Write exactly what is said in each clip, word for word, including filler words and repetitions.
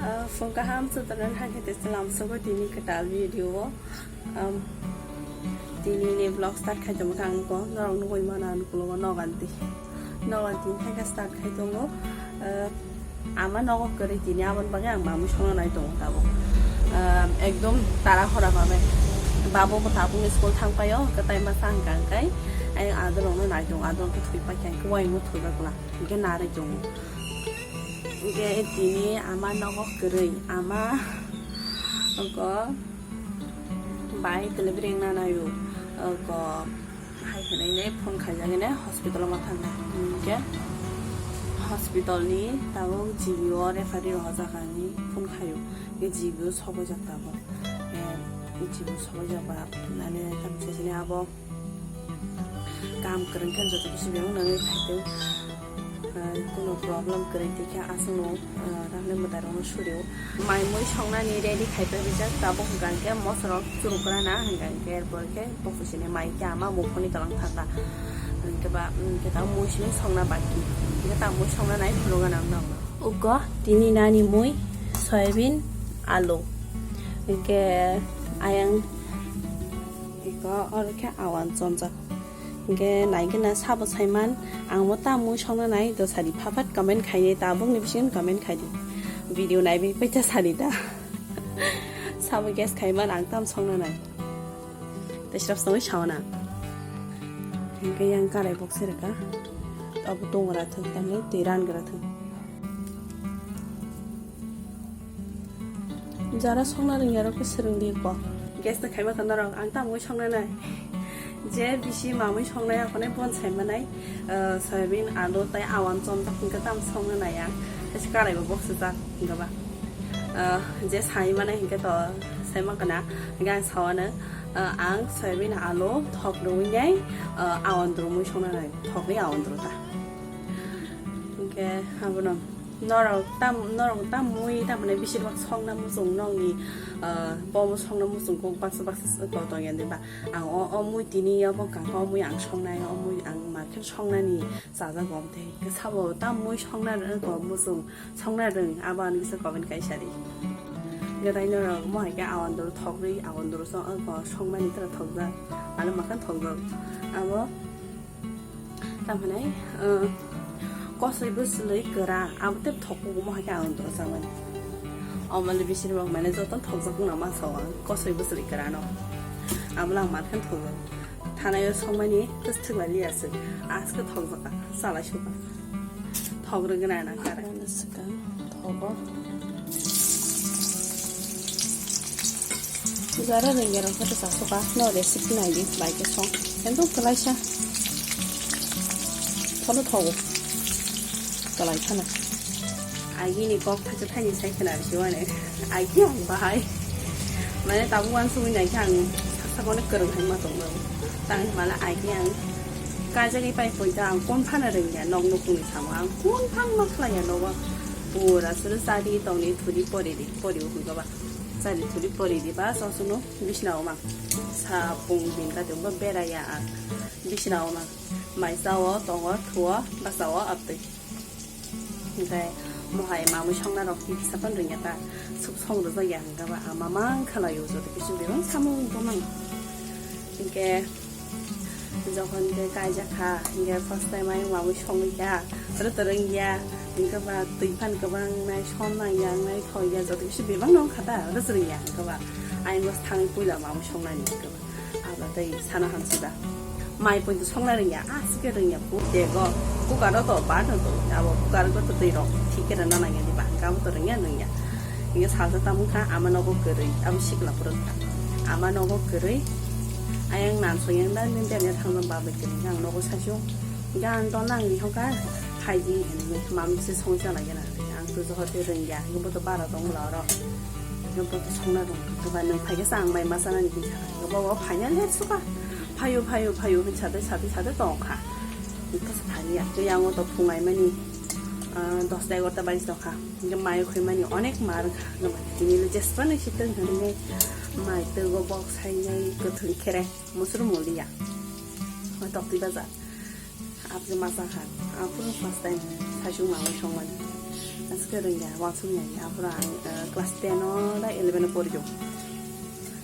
Ah, phung kaham chwtwrwng hai khe tei chwlam sugo tini kwtal video o. Um, tini ni vlog start khai tongkha ang ko norok nugui mano ang kulo noganti. Noganti thai khe start khai tongo. Ah, ama nogo kwrwi tini aboni bagwi ang mamui songna nai tongo tabuk. Ah, ekdom tara hora babe. Babo bo tabuk ni school thang paio, kwtai ma sang kang kai. Ayang adorok no nai tongo, adorok khe thwi pai khe, ang khe uaimo thwi bakla. Hingke narwi tongo. Hingke tini ama nogo kwrwi, ama oko bai delivery wngna naio, oko hai hwnwi ne phone khaijak ne hospital o ma thangnai. Hingke hospital ni tabuk G B o referee rohorjak hinwi phone khaio. Hingke G B o sobaijak tabuk. Eh, G B o sobaijak ba, nani tamo sesini abo. Kam kwrwng khe joto kisi bebak nangwi phaitwng. Ah, kuno problem kwrwng tei khe aswkno, ah, rang nai mwtai rokno suryo. Mai mui songnani ready khai pairijak, tabuk hwnkha hwnkhe mosorok churukra na hwnkha hwnkhe, erpor khe bokso sini mai khe ama muphuni tolong thangkha. Hwnkhe ba, hwnkhe tabuk mui simi songna baki. Hwnkhe tabuk mui songna nai phunukgana wngna wngna. Ugo tini nani mui soyabin, alu. Hwnkhe ayang iko oro khe awan chonjak. Hingke naigena sabo saiman, ang bo ta mui songna nai, do sadi phapat comment khaini, tabukni bisingo comment khaidi. Video naibi paita sadi ta. Sabo guess khaiman, ang tam songna nai. Tei srap songwi sawana. Hingke yang karai bok sereka. Abo tongra thung, tamni twi ran gra thung. Jara songna rwngya rok khe swrwng di ko. Gas ta khaima ta norok ang tamwi songna nai. Je bisi mamwi songnai aphane bon sai manai, ah, soyabin, alu tai awan chonjak hingke tam songna nai ang. Tei se karai bo bok sujak hingke ba. Ah, je sai manai hingke to sai ma kana hingke ang sawano, ah, ang soyabin, alu thok rwui nai, ah, awan drumwi songna nai. Thokni awan dru ta. Hingke abono. Norok tam, norok tam mui tamni bisir bak songna muchung nokni, ah, bomo songna muchung kok baksa baksa kok tongya de ba. Ang o, o mui tini obo kang o mui ang songnai, o mui ang market songnani chajago omo tei sabo tam mui songna rwng kok muchung songna rwng abo ani kisa comment kaisa di. Gwnai norok mo hai khe awan duru thokri awan duru song, o kok songmani tora thokjak, ano makan thokjak. Abo Tamhinai, uh, kosoi bwswlwi kwra, abo tei thokgo omo hai khe ang doro chamani. Omole bisini rok mane joto thokjak wngna ma sao ang, kosoi bwswlwi kwra no. Abo lang mar khe thokjak. Thanai o songmani kwsthwk lai liya se. Aske thokjak, chalai suka. Thok rwgwna nang kare. Thogo. Jara rengya rok khe bwsa suka no recipe nai di bai khe song. Ekdom kwlaisa. Thono thogo. Kwlai khana. Agi ni kok thaisa thaini sai khna bisi wane. Agi ang bahai. Mane tabuk uansugwi nai khe ang sak sak wane kwrwng hai ma tong. Tang mala agi ang kajagwi pai poi ta ang kon phana rengya nok nukungni samo ang kon phan ma khlaiya nogo. Pura suru chadi tongni thudi pori di, pori o hwnba ba. Chadi thudi pori di ba, sosuno bisna o mang. Sa pung din ka tengbo beraya ang. Bisna o mang. Mai sao, tongo, thuo, basa o, aptwi. Hingke mohai mamui songna rok kisa pan rwngya ta. Suk song rwjak ya hwnba ba, ama mang khalai o joto kisu bebak samung bo mang. Hingke Jokhon ke kaijak kha, hingke first time ayang mamui songwi kha, aro to rwngya, hingke ba twi phan kwbang nai, som nang yang nai, thoi ya, joto kisi bebak no wngkha ta, aro to rwngya, hingke ba ayang bw thangwi puila mamui songnani, hingke ba abo tei sana hamsi ba. Mai poi to songna rwngya, aswk khe rwngya, pu dego, cooker o to, bar no to, abo cooker o to twi rok thik khe rwna nangya, hingke ba hingke abo to rwngya, rwngya. Hingke salsa tamo kha, ama nogo kwrwi, abo sikla phuru kha. Ama nogo kwrwi, ayang nan song yang da, nini tanya thang ba bai kwrwi, ang nogo sasio. Hingke ang to nang ri hokha, phaidi hinwi, mami se song cha lagi na. Ang to joho te rwngya, hingke bo to bara tong bwla oro. Hingke bo to songna rwng, hingke ba nwng phaikhe sa ang bai ma chanani hingkha. Hingke bo bo phaina le suka, phaio, phaio, phaio, hingke sade, sade, sade tong kha. Hingke sa phani ya, hingke yang o to phungai mani, ah, dosta egarota baji tong kha. Hingke mai khoi mani onek mar kha, tini le jespa nai si tong thani nai mai togo bok sai nai kwthwng khere musur mulia. Oi tok twi baja. Abse masa kha. Aphuru first time sasung mamui song mani. Aske rwngya, wansuk ya, ya, aphuru ang, eh, class ten o na eleven o pori o.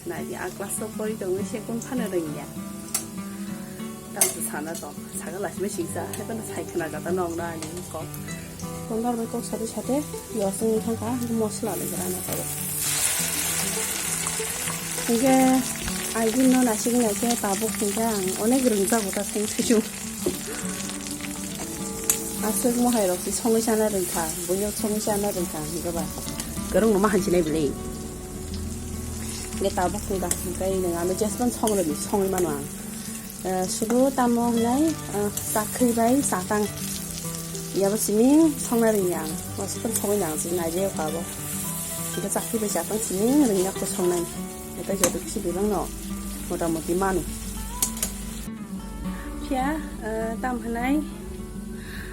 Na, ya, class o pori tongwi se kun phano rwngya. Tamo se sana to, sakha lasima siksa, hai phano sai khna jata nong na ani kok. Tongdar bai kok sade sade, yo sung thangkha, mosla le gra na to. Hingke, aigin no nasik naikhe tabuk hingke ang onek rwngjago ta sung sung. Aswk mohai rok si songwi sana rwngkha, buino songwi sana rwngkha, hingke ba kwrwng no ma hansinai bwlwi. Hingke tabuk hingka, hingke nwng ano jespan song rwdi, songwi mano ang. Eh, sudu tamo hinai, eh, chakhwi bai chatang. Yabo simi songna rwngya ang, wasukon songwi nang si naijayok abo. Hingke chakhwi bai chatang simi rwngya ko songnai. Eta joto kisi bebak no mota moti manu. Phiya, eh, tam hinai,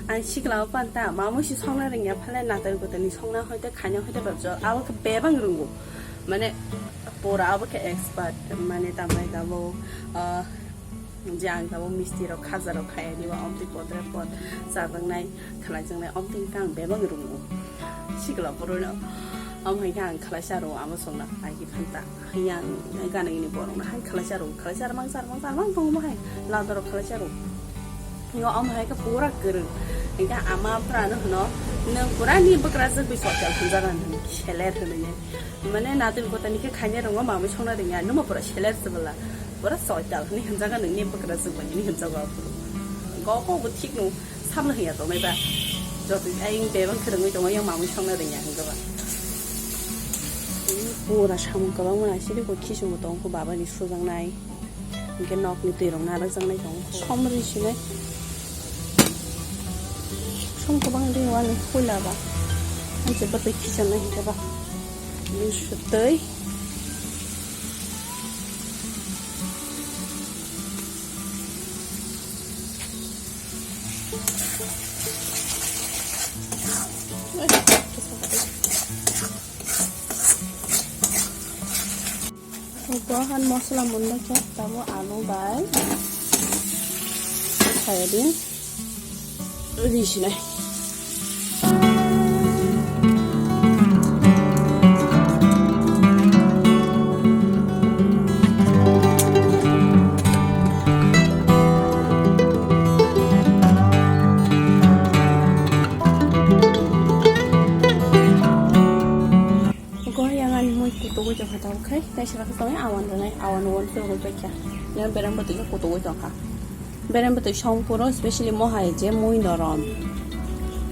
ang sikla o panta, mamui si songna rwngya phale nator gotani songna hoite khaina hoite babjo, abo khe bebak rwngo. Mane, pura abo khe expert, mane tam hai tabo, eh, je ang tabo misti rok khaja rok khaya diba, omtwi podre pod chajaknai, khlaijaknai, omtwi khe ang bebak rwngo. Sikla poro no, omo hai khe ang khlaisa rwo, amo songna, ai khe phanta. Yang gana ini borok na hai khalai charo, khalai charo mang charo mang charo mang tongo hai ladoro khalai charo. Yo, omo hai khe pura kwrwng. Hingke ama phra no hwno, "Nwng pura ni bwkrajwk bai soital hwnjaga nwng seler hwnwi nai." Mane natin kotani khe khaina rwngo mamui songna rwngya, nwma pura seler se bwla. Pura soital hwnwi hwnjaga nwngni bwkrajwk bai hwnwi hwnjago aphuru. Go kok bo thik no. Samno hiya tongnai ba. Joto ayang bebak kwrwngwi tongo, yang mamui songna rwngya hwnkhe ba. Pura samung kwbangma siri bo khichingbo tongkho, babani sujaknai. Hwnkhe nokni twi rok narwkjaknai tongo. Som ri sinai. Som kwbang ri wani puila ba. Ang se bwtwi khichannai hwnkhe ba. Bini sutwi. Ito han mosla munda khe tamo alu bai soyabin. Ri sinai. Goyang ani mui kutugwi tongkha tabuk khai, tei saka khe tongwi awan rwnai, awan wan khe rwgwi paikha. Yang bereng bwtwi khe kutugwi tongkha. Bereng bwtwi song phuru, specially mohai je mui norom.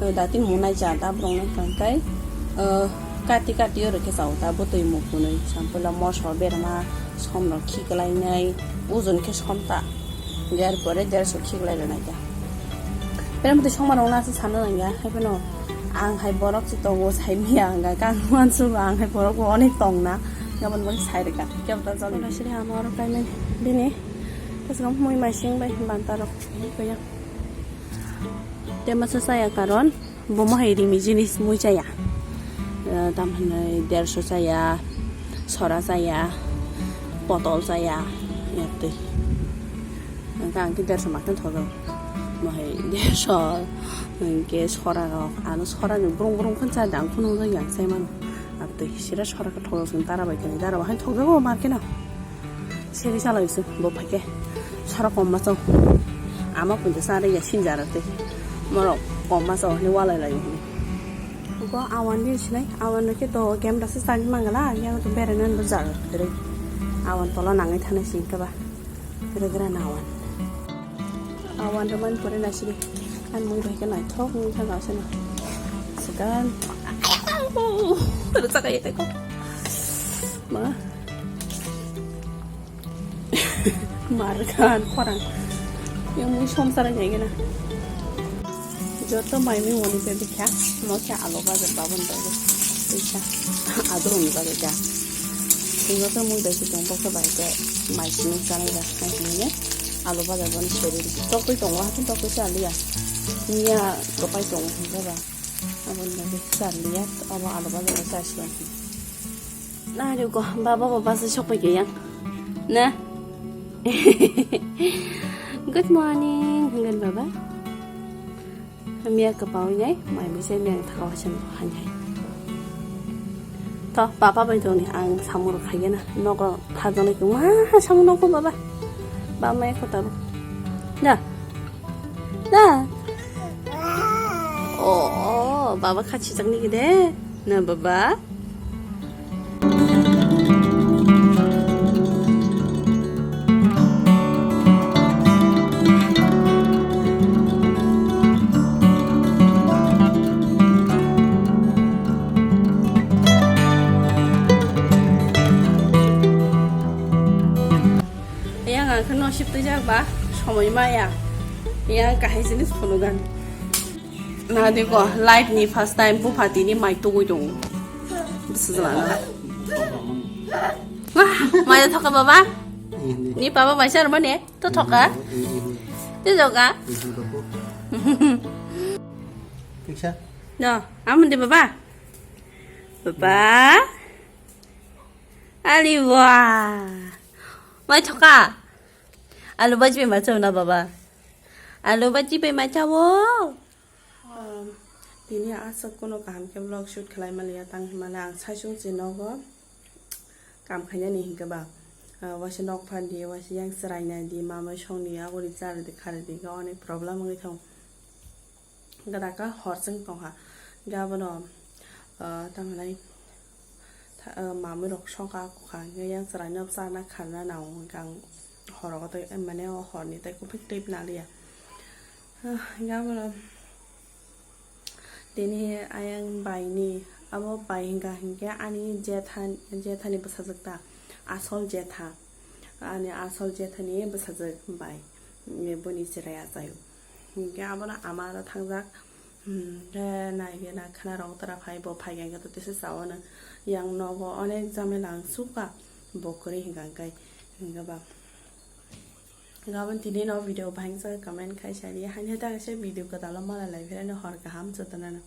Dati munai cha da borok nai tongkai, eh, kati kati oro khe chao ta bwtwi muk hwnwi. Sampula moso berma som rok khiklainai, ojon khe som ta. Ger pore derso khiklai rwnai ta. Bereng bwtwi songma rok no aswk sana nangya, hai phano ang hai borok se tongo, sai miya ang kha, ang uansuk ang hai borok bo onek tong na, gabon bo sai rwkha, kebo ta jol. Sini ama oro kainai bini. Kasgam mui maising bai banta rok kaya. Te masa saya karon bo mohai rimi jinis mui chaya. Eh, tam hinai derso chaya, sora chaya, potol chaya, yatwi. Ang khe derso makhe thojak. Mohai derso, hwnkhe sora rok, ano sora ni brung brung khan cha dang khunu yang sai mano. Abtwi sira sora khe thojak sing dara bai khe, dara bai khe thojak o market no. Seri salai se bo phaikhe sara kom ma chao. Ama pun cha re ya sinjara te. Morok kom ma chao ni walai lai ni. Go awan di sinai, awan no khe to game rasa sagi mangala, yang to bere nan bo jaga kere. Awan tola nangai thana sing ka ba. Kere kere na awan. Awan rwmani pore naisidi. Ang mui bai khe naithok wngkha naisano. Sekan. Rwchak ya tei kok. Ma. Mar khan khorang. Yang mui somsar ngai gana. Joto mai mui wani pe bikha. Mo khe alo bajar babon bai. Bikha. Adurung ni bagwi kha. Tingno khe mui bai se tong bokhe bai khe mai sini chanai da. Mai sini alu bajar boni seri di. Tokoi tongo, hatin tokoi cha liya. Niya topai tongo hinba ba. Aboni bagwi cha liya, abo alu bajar bo cha siya. Na ri ko, baba bo basa sok pai khe yang. Na. Good morning, hwngan baba. Miya kwpal nai, mai bisa miya thaka waisa hai hai. To, papa bai tongni ang samung rok khaigena. Nogo thajaknai khe, wah, samung nogo baba. Baba mai kota bo. Da. Da. Oh, baba khachi jakni khe de. Na baba. Yang ang khe nosip twijak ba, somoi maya. Yang kahai jinis phunugan. Na deko, life ni first time bupha tini mai tugui tongo. Bwsajla na. Wah, mai thoka baba? Ni baba mai sar mane? To thoka? Te joga? Tiksa? No, amun de baba? Baba? Ali wa. Mai thoka? Alu baji pe macha na baba? Alu baji pe macha wo? Um, tini aswk kuno kaham khe vlog shoot khlai maliya, tang himale ang saisung se nogo kam khainani hinkhe ba, uh, waisa nok phan di, waisa yang chwrai nai di, mamai song di, aboni chari di, khari di, hinkhe onek problem wngwi thango. Gadaka hor chwng tongkha, hinkhe abono, uh, tamo hinai, tha-, uh, mamai rok songkha, kukha, hinkhe yang chwraino charna kharna nango, hinkhe ang horogo tei, mane o horni tei kuphik tei naliya. Ah, hinkhe abono tini ayang baini, abo bai hinkha hinkhe ani jetha, jethani bwsajwk ta, asol jetha, ani asol jethani bwsajwk bai, boni chwrai achaio. Hinkhe abono ama aro thangjak, hmm, khe naigena khana rok tara phai, bo phaikha hinkhe to tesa chaono, yang nogo onek jamela ang sukha, bo kwrwi hinkha hinkhe, hinkhe ba. Gabon tini no video bahai sa comment khai sari, haini ta kaisa video kwtal o mala lai phirani hor kaham jotono no.